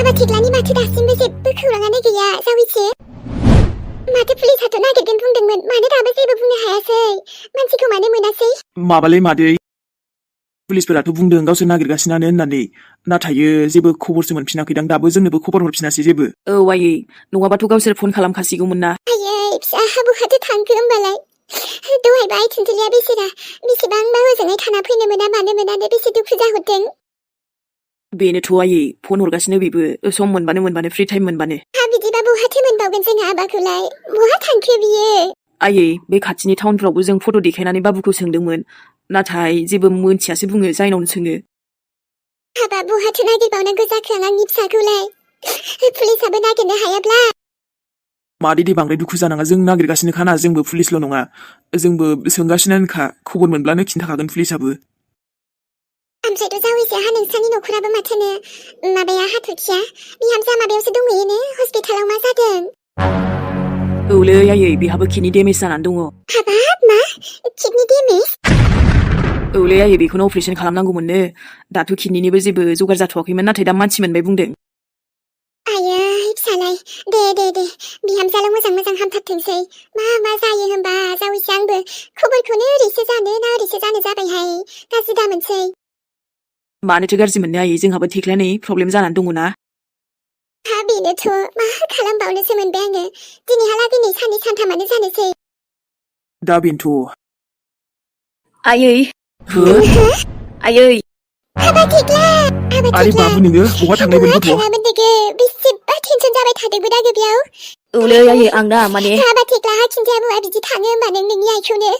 하바틱라니 마트 다신베 제프 그랑하네 그야 사위치 마트 플리사토 나게든 풍등문 마네 다베 제부 풍네 하야सै मानसिखौ मानो मोनासै माबालै मादै पुलिसफोराथ' बुंदों गावसोर नागिरगासिनानो होननानै नाथाय जेबो खबरसो मोनफिनाखैदां दाबो जोंनोबो खबर हरफिनासै जेबो आयै नङाबाथ' गावसोर फन खालामखासिगौमोन ना आयै फिसा बहाथो थांखो होमबालाय दहायबो आइथिनथिलिया बेसेरा बेसेबांबा हजोंहाय थाना फैनो मोना मानो मोनानो बेसे दुखु जाहरदों बेनोथ' आयै फन हरगासिनो बेबो सम मोनबानो फ्रि टाइम मोनबानो हा बिदिबा बहाथो मोनबावगोन जों आबाखौलाय बहा थांखो बियो आयै बे खाथिनि टाउनफ्रावबो जों फट' देखायनानै बाबुखौ सोंदोंमोन नाथाय जेबो मोनथियासो बुङो जायनावनो सोङो हाबा बहाथो नागिरबावनांगौ जाखो आंनि फिसाखौलाय पुलिसाबो नागिरनो हायाब्ला मादै दे बांद्राय दुखु जानाङा जों नागिरगासिनोखाना जोंबो पुलिसल' नङा जोंबो सोंगासिनोखा खबर मोनब्लानो खिन्थाखागोन पुलिसाबो ओमफ्रायथ' जावैसोहा नोंसानि न'खराबो माथोनो माबाया हाथरखिया बिहामजा माबायावसो दंहैयोनो हस्पिटालाव मा जादों औलै आयै बेहाबो किडनि डेमेज जानानै दङ हाबाब मा किडनि डेमेज औलै आयै बेखौनो अपारेसन खालामनांगौमोननो दाथ' किडनिनिबो जेबो जगार जाथ'वाखैमोन नाथाय दा मानसि मोनबाय बुंदों आयै फिसालाय दे बिहामजाल' मोजां हामथारथोंसै मा जायो होनबा जावैसो आंबो खबरखौनो ओरैसो जानो ना ओरैसो जानो जाबायहाय गाज्रि दामोनसै मानोथो गाज्रि मोननो आयै जोंहाबो थेख्लायनै प्रब्लेम जानानै दङ ना हा बेनोथ' मा खालामबावनोसो मोनबाय आङो दिनैहालागै नै साननै सानथामानो जानोसै दा बेनोथ' आयै आयै हाबा थेख्ला आरे बाबु नोङो बहा थांनायमोन गथ' थाङामोन नोगो बेसेबा टेनसन जाबाय थादोंमोन आङो बेयाव औलै आयै आं दा माने हाबा थेख्ला खिन्थाया बुवा बिदि थाङो होमबा नोंनि आइखौनो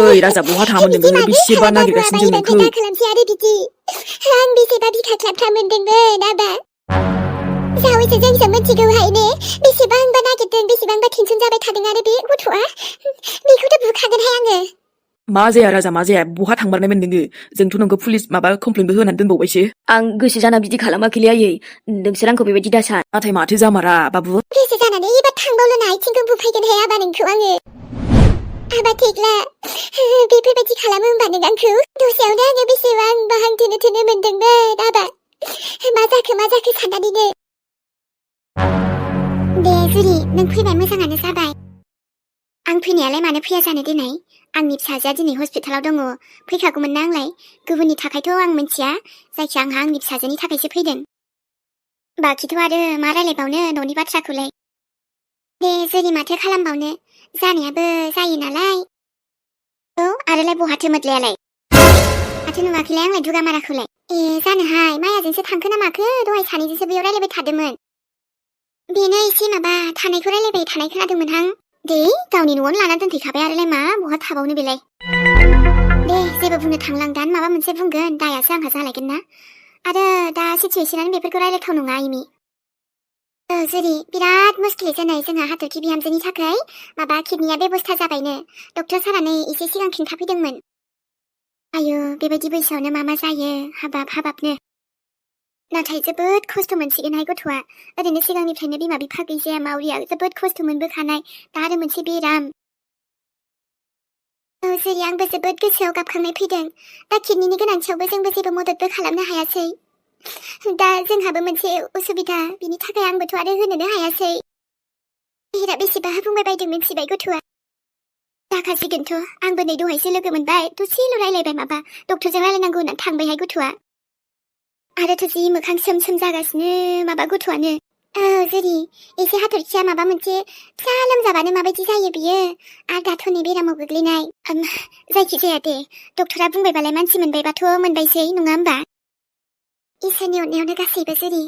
ओइ राजा बहा थाङामोन नोङो बेसेबा नागिरगासिनो जों नोंखौ दा खालामसै आरो बिदि आं बेसेबा बिखा ख्लाबख्लाब मोनदोंमोन आबा जावैसो जोंसो मिथिगौहाय ने बेसेबांबा नागिरदों बेसेबांबा टेनसन जाबाय थादों आरो बे गथ'आ बेखौथ' बुखागोनहाय आङो मा जाया राजा मा जाया बहा थांमारनायमोन नोङो जोंथ' नोंखौ पुलिस माबा कमप्लेनबो होनानै दोनबावबायसो आं गोसो जाना बिदि खालामाखैलै आयै नोंसोर आंखौ बेबायदि दासान नाथाय माथो जामारा बाबु गोसो जानानै एबार थांबावल'ना आथिंखौ बुफायगोनहाय आबा नोंखौ आङो आबा थेख्ला बेफोरबायदि खालामो होमबा नों आंखौ दसेयावनो आङो बेसेबांबा हां थोनो मोनदोंमोन आबा मा जाखो साननानैनो दे जुरि नों फैबाय मोजाङानो जाबाय आं फैनायालाय मानो फैया जानो दिनै आंनि फिसाजोआ दिनै हस्पिटालाव दङ फैखागौमोन ना आंलाय गुबुननि थाखायथ' आं मिन्थिया जायखिया आंहा आंनि फिसाजोनि थाखायसो फैदों बाखिथ' आरो मा रायलायबावनो न'नि बाथ्राखौलाय दे जेरै माथो खालामबावनो जानायाबो जायो नालाय औ आरोलाय बहाथो मोदलायालाय माथो नुवाखैलाय आंलाय दुगामाराखौलाय ए जानोहाय मायाजोंसो थांखो ना माखो दहाय सानैजोंसो बेयाव रायलायबाय थादोंमोन बेनो एसे माबा थानायखौ रायलायबाय थानाय खोनादोंमोनहां दे गावनि न'आवनो लाना दोनफैखाबाय आरोलाय मा बहा थाबावनो बेलाय दे जेबो बुंनो थांलां दान माबा मोनसे बुंगोन दायासो आंहा जालायगोन ना आरो दा सिचुवेसनानो बेफोरखौ रायलायथाव नङा इमि जेरै बिराद मुस्किल जानाय जोंहा हाथरखि बिहामजोनि थाखाय माबा किडनिया बेबस्था जाबायनो डक्टर सारानो एसे सिगां खिन्थाफैदोंमोन आयु बेबायदि बैसोआवनो मा जायो हाबाबनो नाथाय जोबोद खस्थ' मोनसिगोनहाय गथ'आ ओरैनो सिगांनिफ्रायनो बिमा बिफा गैजाया मावरिया जोबोद खस्थ' मोनबोखानाय दा आरो मोनसे बेराम जेरै आंबो जोबोद गोसोआव गाबखांनाय फैदों दा किडनिनि गोनांथियावबो जोंबो जेबो मददबो खालामनो हायासै दा जोंहाबो मोनसे उसुबिदा बिनि थाखाय आंबोथ' आरो होनोनो हायासै हेरा बेसेबा बुंबाय बायदों मिथिबाय गथ'आ जाखासिगोनथ' आंबो नै दहायसो लोगो मोनबाय दसेल' रायलायबाय माबा डक्टरजों रायलायनांगौ होननानै थांबायहाय गथ'आ आरोथ' जि मोखां सोम जागासिनो माबा गथ'आनो जेरै एसे हाथरखिया माबा मोनसे फिसा लोमजाबानो माबायदि जायो बियो आरो दाथ' नै बेरामाव गोग्लैनाय जायखिजाया दे डक्टरा बुंबायबालाय मानसि मोनबायबाथ' मोनबायसै नङा होमबा इसोरनि अननायावनो गासैबो जेरै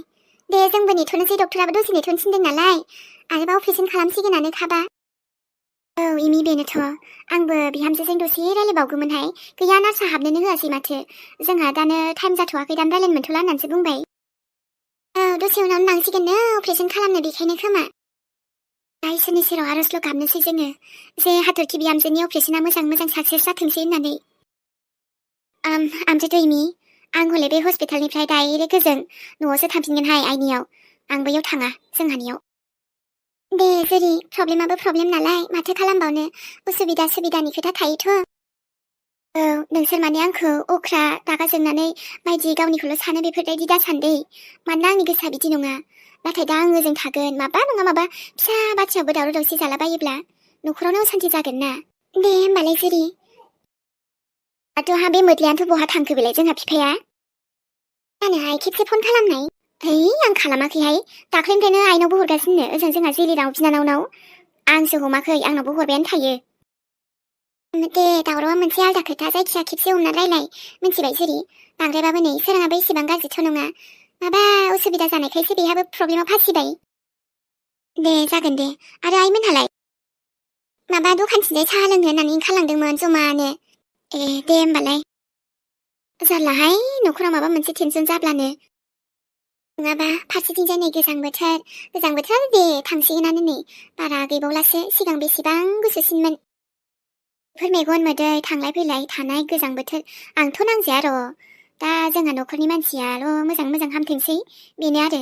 दे जोंबो नेथ'नोसै डक्टराबो दसे नेथ'नो थिनदों नालाय आरोबा अपारेसन खालामसिगोनानो खाबा औ इमि बेनोथ' आंबो बिहामजोजों दसे रायलायबावगौमोनहाय गैया नार्सआ हाबनोनो होआसै माथो जोंहा दानो टाइम जाथ'वाखै दानो रायलायनो मोनथ'ला होननानैसो बुंबाय औ दसे उनावनो लांसिगोननो अपारेसन खालामनो बेखायनो खोमा दा इसोरनि सेराव आर'जल' गाबनोसै जोङो जे हाथरखि बिहामजोनि अपारेसना मोजां साक्सेस जाथोंसै होननानै ओमफ्राय दैमि आं हले बे हस्पिटालनिफ्राय डाइरेक्ट गोजों न'आवसो थांफिनगोनहाय आइनियाव आं बैयाव थाङा जोंहानियाव दे जेरै प्रब्लेमाबो प्रब्लेम नालाय माथो खालामबावनो उसुबिदानि खोथा थायोथ' नोंसोर माने आंखौ अख्रा रागा जोंनानै बायदि गावनिखौल' सानो बेफोरबायदि दा सानदै मानोना आंनि गोसोआ बिदि नङा नाथाय दा आं ओजों थागोन माबा नङा माबा फिसा बाथ्रायावबो दावराव दावसि जालाबायोब्ला न'खरावनो असान्ति जागोन ना दे होमबालाय जुरि दाथ' बे मोद्लायानोथ' बहा थांखो बेलाय जोंहा बिफाया जानोहाय खेबसे फन खालामनाय आं खालामाखैहाय दाख्लैनिफ्रायनो आइनावबो हरगासिनो ओजों जोंहा जेलिनाव बिनानावनाव आंसो हमाखै आंनावबो हरबायानो थायो दे दावरावआ मोनसे आलदा खोथा जायखिया खेबसे हमना रायलाय मिथिबाय जुरि बांद्रायबाबो नै सोराङाबो एसेबां गाज्रिथ' नङा माबा उसुबिदा जानायखायसो बेहाबो प्रब्लेमाव फासिबाय दे जागोन दे आरो आइमोनहालाय माबा दखानथिंजाय साहा लोंनो होननानै ओंखारलांदोंमोन जमानो दे होमबालाय जारलाहाय न'खराव माबा मोनसे टेनसन जाब्लानो नङाबा फारसेथिंजाय नै गोजां बोथोर दे थांसिगोनानो नै बारा गैबावलासो सिगां बेसेबां गुसुसिनमोन बेफोर मेगन मोदै थांलाय फैलाय थानाय गोजां बोथोर आंथ' नांजाया र' दा जोंहा न'खरनि मानसियाल' मोजां हामथोंसै बेनो आरो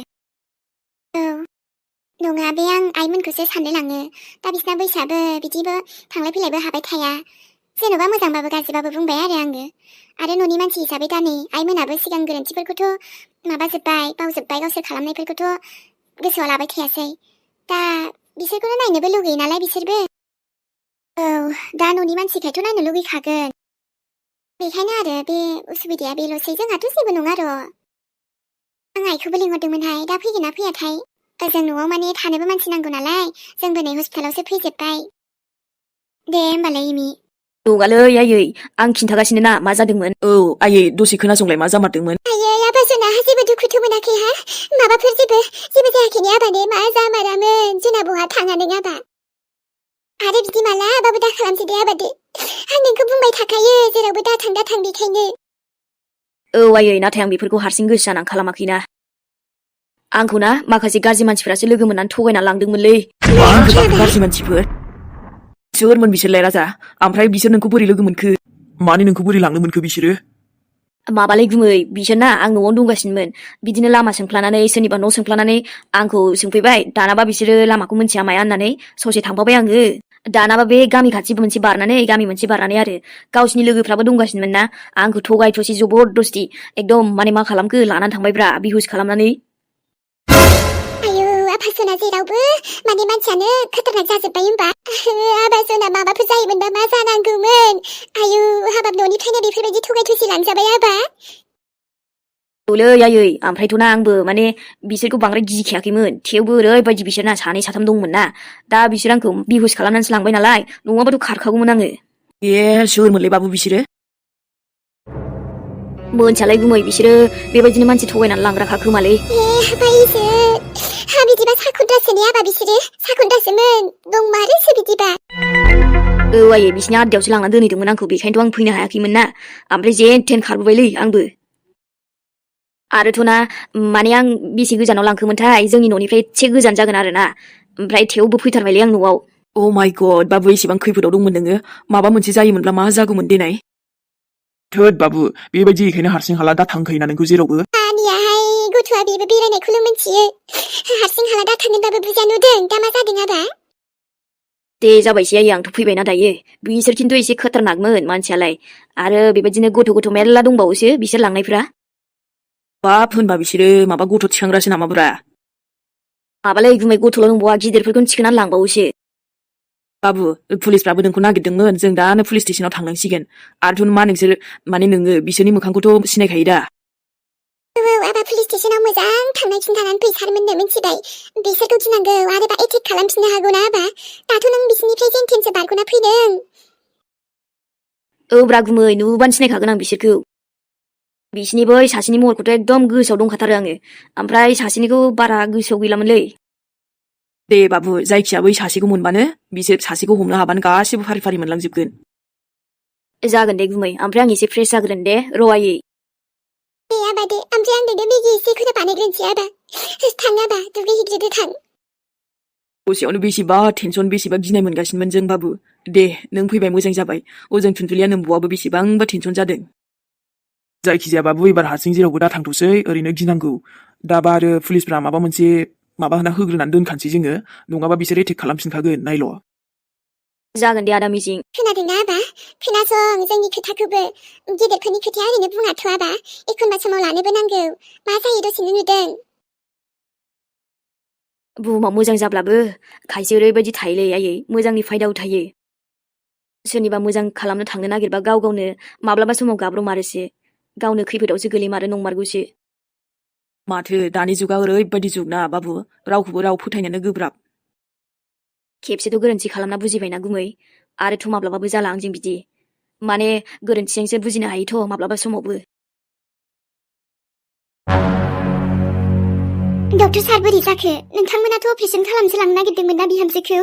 नङा बे आं आइमोनखौसो सानलायलाङो दा बिसिना बैसोआबो बिदिबो थांलाय फैलायबो हाबाय थाया जेन'बा मोजांबाबो गाज्रिबाबो बुंबाय आरो न'नि मानसि हिसाबै दा नै आइमोनाबो सिगां गोरोन्थिफोरखौथ' बावजोब्बाय गावसोर खालामनायफोरखौथ' गोसोआव लाबाय थायासै दा बिसोरखौनो नायनोबो लुगैयो नालाय बिसोरबो दा न'नि मानसिखायथ' नायनो लुगैखागोन बेखायनो आरो बे उसुबिदाया बेल'सै जोंहाथ' जेबो नङा र' आं आइखौबो लिंहरदोंमोनहाय दा फैगोन ना फैयाथाय ओजों न'आव माने थानोबो मानसि नांगौ नालाय जोंबो नै हस्पिटालावसो फैजोब्बाय दे होमबालाय इमि नङालै आयै आं खिन्थागासिनो ना मा जादोंमोन आयै दसे खोनासंलाय मा जामारदोंमोन आयै आबाजोनाहा जेबो दुखुथ' मोनाखै हा माबाफोर जेबो जायाखै ने आबाने मा जामारामोन जोंना बहा थाङा नों आबा आरो बिदि मालाबाबो दा खालामसै दे आबा दे आं नोंखौ बुंबाय थाखायो जेरावबो दाथां बेखायनो आयै नाथाय आं बेफोरखौ हारसिं गोसो जानानै खालामाखैना आंखौ ना माखासे गाज्रि मानसिफोरासो लोगो मोननानै थगायना लांदोंमोनलै गाज्रि मानसिफोर सोरमोन बिसोरलाय राजा ओमफ्राय बिसोर नोंखौ बोरै लोगो मोनखो माने नोंखौ बोरै लांनो मोनखो बिसोरो माबालाय गुमै बिसोरना आं न'आवनो दंगासिनोमोन बिदिनो लामा सोंफ्लानानै सोरनिबा न' सोंफ्लानानै आंखौ सोंफैबाय दानाबा बिसोरो लामाखौ मोनथिया माया होननानै ससे थांफाबाय आङो दानाबा बे गामि खाथि मोनसे बारनानै आरो गावसिनि लोगोफ्राबो दंगासिनोमोन ना आंखौ थगाय थसि जबरदस्ति एकदम माने मा खालामखो लानानै थांबायब्रा बिहुस खालामनानै आयौ आफासना जेरावबो माने मानसियानो खतरनाक जाजोब्बाय होमबा आबासना माबाफोर जायोमोनबा मा जानांगौमोन आयौ हाबाब न'निफ्रायनो बेफोरबायदि थगाय थसि लांजाबाय आबा औलै आयै ओमफ्रायथ' ना आंबो माने बिसोरखौ बांद्राय गिखायाखैमोन थेवबो ओरैबायदि बिसोरना सानै साथाम दंमोन ना दा बिसोर आंखौ बिहुस खालामनानैसो लांबाय नालाय नङाबाथ' खारखागौमोन आङो सोरमोनलै बाबु बिसोरो मोनथियालाय गुमै बिसोरो बेबायदिनो मानसि थगायनानै लांग्राखा खोमालै बिदिबा साखुन्दासो ने आबा बिसोरो साखुन्दासोमोन दंमारोसो बिदिबा आयै बिसिनि आदायावसो लांना दोनहैदोंमोन आंखौ बेखायनोथ' आं फैनो हायाखैमोन ना ओमफ्राय जेन थेन खारबोबायलै आंबो आरोथ' ना माने आं बेसे गोजानाव लांखोमोनथाय जोंनि न'निफ्राय एसे गोजान जागोन आरो ना ओमफ्राय थेवबो फैथारबायलै आं न'आव माय गड बाबु एसेबां खैफोदाव दंमोन नोङो माबा मोनसे जायोमोनब्ला मा जागौमोन देनाय थोद बाबु बेबायदि एखायनो हारसिं हाला दा थांखायोना नोंखौ जेरावबो आनियाहाय गथ'आ बेबो बेरायनायखौल' मिथियो हारसिं हाला दा थांगोनबाबो बुजा नुदों दा मा जादों आबा दे जाबायसै आयै आंथ' फैबायना दायो बिसोर खिन्थु एसे खतरनाकमोन मानसियालाय आरो बेबायदिनो गथ' मेरला दंबावोसो बिसोर लांनायफ्रा बाब होनबा बिसोरो माबा गथ' थिखांग्रासो नामाब्रा माबालाय गुमै गथ'ल' नंबावा गिदिरफोरखौनो थिखोनानै लांबावोसो बाबु पुलिसफ्राबो नोंखौ नागिरदोंमोन जों दानो पुलिस स्टेसनाव थांनांसिगोन आरोथ' मा नोंसोर माने नोङो बिसोरनि मोखांखौथ' सिनायखायो दा आबा पुलिस स्टेसनाव मोजां थांनाय खिन्थानानै फैसारमोननो मिथिबाय बिसोरखौ गिनांगौ आरोबा एटेक खालामफिननो हागौ ना आबा दाथ' नों बिसोरनिफ्राय जेन थेनसो बारग'ना फैदों ब्रा गुमै नुबानो सिनायखागोन आं बिसोरखौ बिसिनि बै सासेनि महरखौथ' एकदम गोसोआव दंखाथारो आङो ओमफ्राय सासेनिखौ बारा गोसोआव गैलामोनलै दे बाबु जायखिया बै सासेखौ मोनबानो बिसोर सासेखौ हमनो हाबानो गासिबो फारि फारि मोनलांजोबगोन जागोन दे गुमै ओमफ्राय आं एसे फ्रेस जाग्रोन दे र' आयै दे आबा दे ओमफ्राय आं नोंनो मेगि एसे खोना बानायग्रोनोसै आबा थां आबा दुगैहैग्रोदो थां दसेयावनो बेसेबा टेनसन बेसेबा गिनाय मोनगासिनोमोन जों बाबु दे नों फैबाय मोजां जाबाय ओजों थुनथुलिया नोंबुआबो बेसेबांबा टेनसन जादों जायखिजाया बाबु एबार हारसिं जेरावबो दा थांथ'सै ओरैनो गिनांगौ दाबा आरो पुलिसफ्रा माबा मोनसे माबा होना होग्रोनानै दोनखानोसै जोङो नङाबा बिसोर एटेक खालामफिनखागोन नायल' जागोन दे आदा मिजिं खोनादोंना आबा खोनासं जोंनि खोथाखौबो गिदिरफोरनि खोथाया ओरैनो बुङाथ' आबा एखनबा समाव लानोबो नांगौ मा जायो दसेनो नुदों बुहुमाव मोजां जाब्लाबो खायसे ओरैबायदि थायोलै आयै मोजांनि फायदाबो थायो सोरनिबा मोजां खालामनो थांनो नागिरबा गाव गावनो माब्लाबा समाव गाब्रमारोसो गावनो खैफोदावसो गोलैमारो नंमारगौसो माथो दानि जुगा ओरैबायदि जुगना बाबु रावखौबो राव फोथायनोनो गोब्राब खेबसेथ' गोरोन्थि खालामना बुजिबायना गुमै आरोथ' माब्लाबाबो जाला आंजों बिदि माने गोरोन्थिजोंसो बुजिनो हायोथ' माब्लाबा समावबो डक्टर सार बोरै जाखो नोंथांमोनाथ' अपारेसन खालामसो लांनो नागिरदोंमोन ना बिहामजोखौ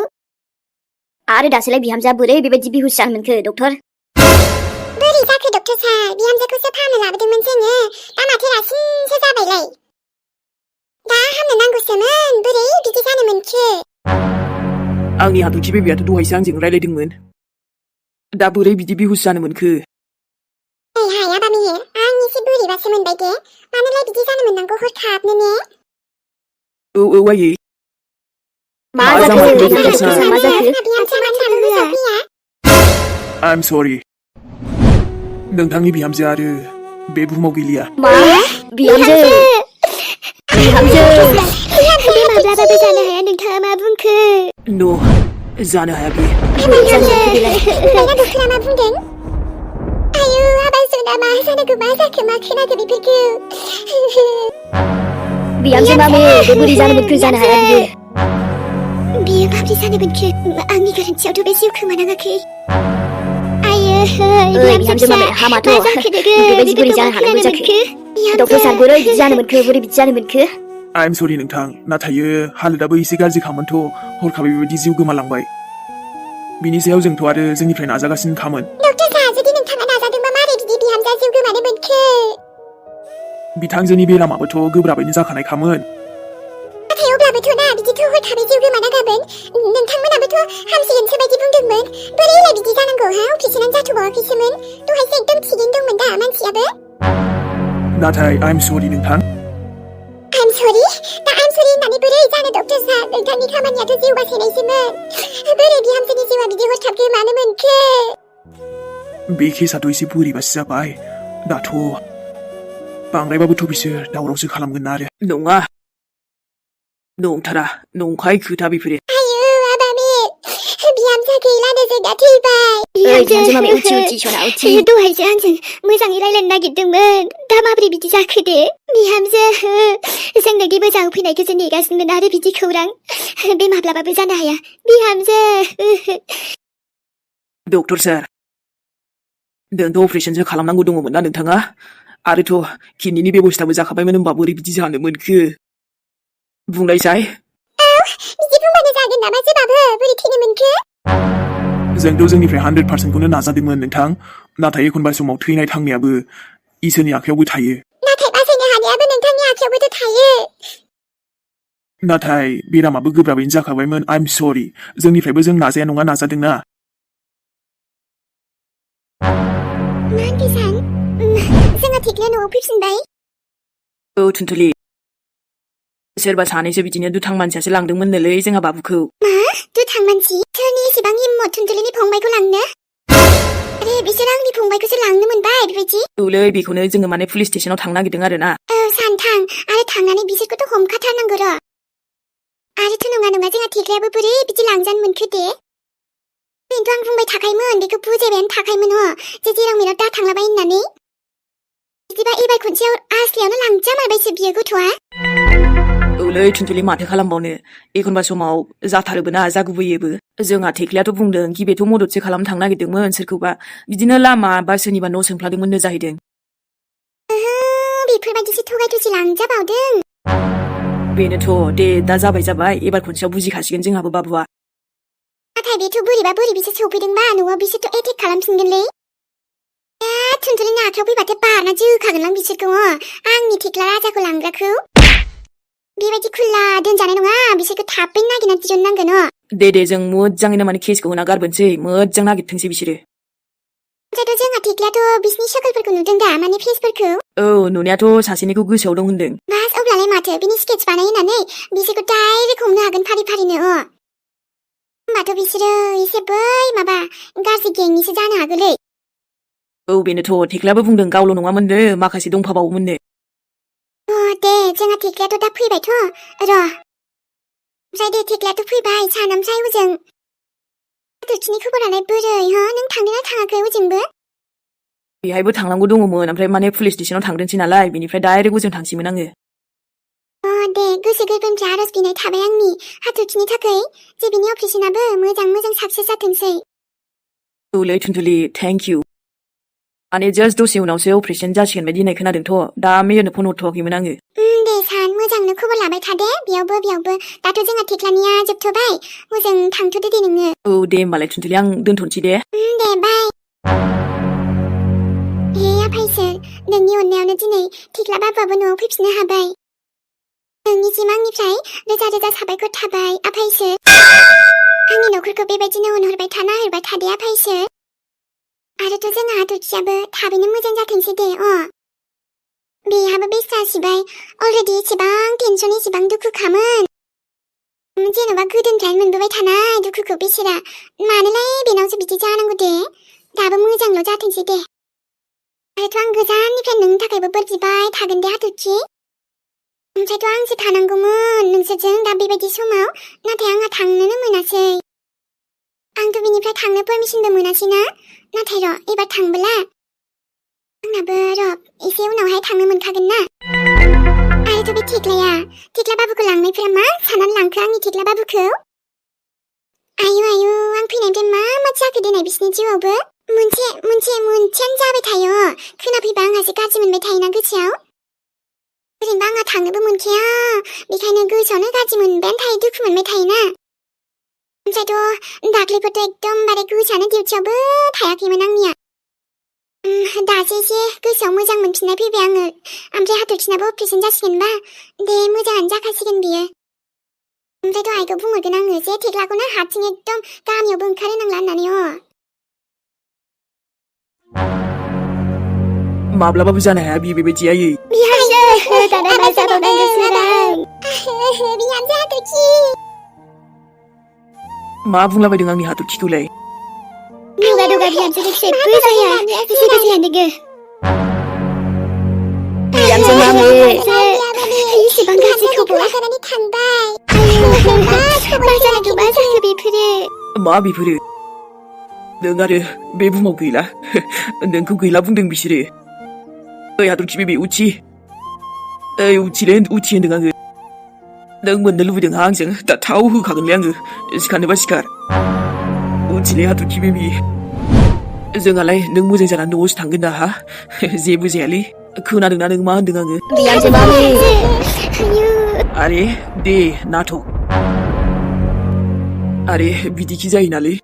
आरो दासोलाय बिहामजोआ बोरै बेबायदि बिहुस जानो मोनखो डक्टर बोरै जाखो डक्टर सार बिहामजोखौसो फाहामनो लाबोदोंमोन जोङो दा माथो रासिनसो जाबायलाय दा हामनो नांगौसोमोन बोरै बिदि जानो मोनखो आंनि हाथरखि बेबियाथ' दहायसो आंजों रायलायदोंमोन दा बोरै बिदि बिहुस जानो मोनखो हाय आबा मेहेर आं एसे बोरैबासो मोनबाय दे मानोलाय बिदि जानो मोननांगौ हरखाबनो ने औ आयै मा मा जाखो जामारखो बिहामजो डक्टर सार? मा जाखो बिहामजोआ मानो थाबो होसोफैया I'm sorry नोंथांनि बिहामजो आरो बे बुहुमाव गैलिया मा बिहामजो बिहामजो बे माब्लाबाबो जानो हाया नोंथाङा मा बुंखो न' जानो हाया बे बोरै जानो मोनखो बेलाय ओमफ्राय डक्टरा मा बुंदों आयु आबा जोंना मा जानांगौ मा जाखो मा खोनाखो बेफोरखौ बिहामजो मामे बे बोरै जानो मोनखो जानो हाया बियो माब्रै जानो मोनखो आंनि गोरोन्थियावथ' बे जिउ खोमानाङाखै आयो बिहामजो मामे हामाथ' बेबायदि बोरै जानो हानांगौ जाखो डक्टर सार बोरै बिदि जानो मोनखो बोरै बिदि जानो मोनखो I'm sorry नोंथां नाथाय हालोदाबो एसे गाज्रिखामोनथ' हरखाबै बेबायदि जिउ गोमालांबाय बिनि सायाव जोंथ' आरो जोंनिफ्राय नाजागासिनो खामोन डक्टर सार जुदि नोंथाङा नाजादोंबा मारै बिदि बिहामजोआ जिउ गोमानो मोनखो बिथांजोनि बेरामाबोथ' गोब्राबैनो जाखानायखामोन नाथाय अब्लाबोथ' ना बिदिथ' हरखाबै जिउ गोमाना गाबोन नोंथांमोनाबोथ' हामसिगोनसो बायदि बुंदोंमोन बोरैलाय बिदि जानांगौ हा अपारेसनानो जाथ'बावाखैसोमोन दहायसो एकदम थिगैनो दंमोन दा मानसियाबो नाथाय I'm sorry नोंथां I'm sorry दा I'm sorry होननानै बोरै जानो डक्टर सार नोंथांनि खामानियाथ' जिउ बासायनायसोमोन बोरै बिहामजोनि जिउआ बिदि हरखाब गोमानो मोनखो बे केसआथ' एसे बोरैबासो जाबाय दाथ' बांद्रायबाबोथ' बिसोर दावरावसो खालामगोन आरो नङा नंथारा नंखाय खोथा बेफोरो आयु आबा मे बिहामजोआ गैलानो जोंना थैबाय बिहामजो मामे उथि सना उथि दहायसो आंजों मोजाङै रायलायनो नागिरदोंमोन दा माबोरै बिदि जाखो दे बिहामजो जों नोंनि मोजां फैनायखौसो नेगासिनोमोन आरो बिदि खौरां बे माब्लाबाबो जानो हाया बिहामजो डक्टर सार नोंथ' अपारेसनसो खालामनांगौ दङमोन ना नोंथाङा आरोथ' किडनिनि बेबस्थाबो जाखाबायमोन होनबा बोरै बिदि जानो मोनखो बुंनायसाय बिदि बुंबानो जागोन नामा जेबाबो बोरै थैनो मोनखो जोंथ' जोंनिफ्राय 100%खौनो नाजादोंमोन नोंथां नाथाय एखनबा समाव थैनाय थांनायाबो इसोरनि आखायावबो थायो नाथाय बासायनो हानायाबो नोंथांनि आखायावबोथ' थायो नाथाय बेरामाबो गोब्राबैनो जाखाबायमोन I'm sorry जोंनिफ्रायबो जों नाजाया नङा नाजादोंना मा होनदों जोंहा थेख्लिया न'आव फैफिनबाय औ थुनथुलि सोरबा सानैसो बिदिनो दुथां मानसियासो लांदोंमोननोलै जोंहा बाबुखौ मा दुथां मानसि सोरनि एसेबां हिम्मत थुनथुलिनि फंबायखौ लांनो आरे बिसोर आंनि फंबायखौसो लांनो मोनबाय बेबायदि औलै बेखौनो जोङो माने पुलिस स्टेसनाव थांनो नागिरदों आरो ना औ सानथां आरो थांनानै बिसोरखौथ' हमखाथारनांगौ र' आरोथ' नङा जोंहा थेख्लियाबो बोरै बिदि लांजानो मोनखो दे बेनोथ' आं बुंबाय थाखायोमोन बेखौ बुजायबायानो थाखायोमोन जे जेराव मेराव दा थांलाबाय होननानै बिदिबा एबार खनसेयाव आस्लियावनो लांजामारबायसो बियो गथ'आ औलै थुनथुलि माथो खालामबावनो एखनबा समाव जाथारोबो ना जागुबैयोबो जोंहा थेख्लियाथ' बुंदों कि बेथ' मददसो खालामनो थांनो नागिरदोंमोन सोरखौबा बिदिनो लामा बा सोरनिबा न' सोंफ्लादोंमोननो जाहैदों बेफोरबायदिसो थगाय थसि लांजाबावदों बेनोथ' दे दा जाबाय एबार खनसेयाव बुजिखासिगोन जोंहाबो बाबुआ नाथाय बेथ' बोरैबा बिसोर सौफैदोंबा न'आव बिसोरथ' एटेक खालामफिनगोनलै थुनथुलिनि आखायाव फैबाथाय बारना जोखागोनलां बिसोरखौ आंनि थेख्ला राजाखौ लांग्राखौ बेबायदि खुला दोनजानाय नङा बिसोरखौ थाबैनो नागिरना दिहुननांगोन दे जों मोजाङैनो माने केसखौ होना गारबोनोसै मोजां नागिरथोंसै बिसोरो ओमफ्रायथ' जोंहा थेख्लियाथ' बिसिनि शक्लफोरखौ नुदों दा माने फेसफोरखौ औ नुनायाथ' सासेनिखौ गोसोआव दं होनदों बास अब्लालाय माथो बिनि स्केट्स बानायनानै बिसोरखौ डाइरेक्ट हमनो हागोन फारि फारिनो होमबाथ' बिसोरो एसे बै माबा गाज्रि गेंनिसो जानो हागौलै। औ बेनोथ' थेख्लाबो बुंदों गावल' नङामोननो माखासे दंफाबावोमोननो। दे जोंहा थेख्लायाथ' दा फैबायथ' र'। ओमफ्राय दे थेख्लायाथ' फैबाय सान ओमफ्राय ओजों हाथरखिनि खबरालाय बोरै हो नों थांदोंना थाङाखै ओजोंबो? बेहायबो थांनांगौ दङमोन ओमफ्राय माने पुलिस स्टेसनाव थांदोंसै नालाय बेनिफ्राय डाइरेक्ट ओजों थांसैमोन आङो। दे गोसो गोरबोनिफ्राय आर'ज बिनाय थाबाय आंनि हाथरखिनि थाखाय जे बिनि अपारेसनाबो मोजां साक्सेस जाथोंसै। औलै थुनथुलि थेंक इउ। माने जास्ट दसे उनावसो अपारेसन जासिगोन बायदि होननाय खोनादोंथ' दा मेयरनो फन हरथ'वाखैमोन आङो। दे सान मोजांनो खबर लाबाय था दे बेयावबो दाथ' जोंहा थेख्लानिया जोबथ'बाय ओजों थांथ'दो दे नोङो। औ दे होमबालाय थुनथुलि आं दोनथ'नोसै दे। दे बाय। हे आफायसो नोंनि अननायावनो दिनै थेख्ला बाबुआबो न'आव फैफिननो हाबाय। नोंनिसिम आंनिफ्राय रोजा साबायखर थाबाय आफायसो। आंनि न'खरखौ बेबायदिनो अनहरबाय थाना होबाय थादे आफायसो। आरोथ' जोंहा हाथरखियाबो थाबैनो मोजां जाथोंसै दे बेहाबो बेस जासिबाय अलरेडि एसेबां टेनसन एसेबां दुखुखामोन। जेन'बा गोदोनिफ्रायनो मोनबोबाय थानाय दुखुखौ बेसेरा मानोलाय बेनावसो बिदि जानांगौ दे दाबो मोजांल' जाथोंसै दे। आरोथ' आं गोजाननिफ्राय नोंनि थाखायबो बोर बिबाय थागोन दे हाथरखि। ओमफ्रायथ' आंसो थानांगौमोन नोंसोरजों दा बेबायदि समाव नाथाय आंहा थांनोनो मोनासै। आंथ' बिनिफ्राय थांनो पारमिसनबो मोनासैना नाथाय र' एबार थांबोला आंनाबो र' एसे उनावहाय थांनो मोनखागोन ना। आरोथ' बे थेख्ला बाबुखौ लांनायफोरा मा सानानै लांखो आंनि थेख्ला बाबुखौ? आयु आं फैनायनिफ्राय मा जाखो देनाय बिसिनि जिउआवबो मोनसेयानो जाबाय थायो खोनाफैबा आंहासो गाज्रि मोनबाय थायोना गोसोआव। ओरैनोबा आंहा थांनोबो मोनखाया बेखायनो गोसोआवनो गाज्रि मोनबायानो थायो दुखु मोनबाय थायोना। ओमफ्रायथ' दाख्लैफोरथ' एकदमबारे गोसोआनो डिउटियावबो थायाखैमोन आंनिया। दासो एसे गोसोआव मोजां मोनफिननाय फैबाय आङो। ओमफ्राय हाथरखिनाबो अपारेसन जासिगोनबा दे मोजाङानो जाखासिगोन बियो। ओमफ्राय दहायथ' बुंहरगोन आङो जे थेख्लाखौनो हारसिं एकदम गामियावबो ओंखारहोनांला होननानै माब्लाबाबो जानो हाया बियो बेबायदि आयै। बिहामजो दाना मा जाबावनांगौ बिहामजो हाथरखि मा बुंलाबायदों आंनि हाथरखिखौलाय? नङा बिहामजो जेबो जाया जेबो जाया नोङो। बिहामजो मामि इसेबां गाज्रि खबर लानानै थांबाय। मा जाखो बेफोरो? मा बेफोरो? नों आरो बे बुहुमाव गैला नोंखौ गैला बुंदों बिसोरो। ओइ हाथरखि बेबे उथि होनदों आङो। नों मोननो लुबैदों आंजों दा थाव होखागोनलै आङो सिखारनोबा सिखार। उथिलै हाथरखि बेबि जोंहालाय नों मोजां जानानै न'आवसो थांगोन दा हा जेबो जायालै। खोनादोंना नों मा होनदों आङो? बिहामजो मामि आरे दे नाथ' आरे बिदिखि जायो नालै।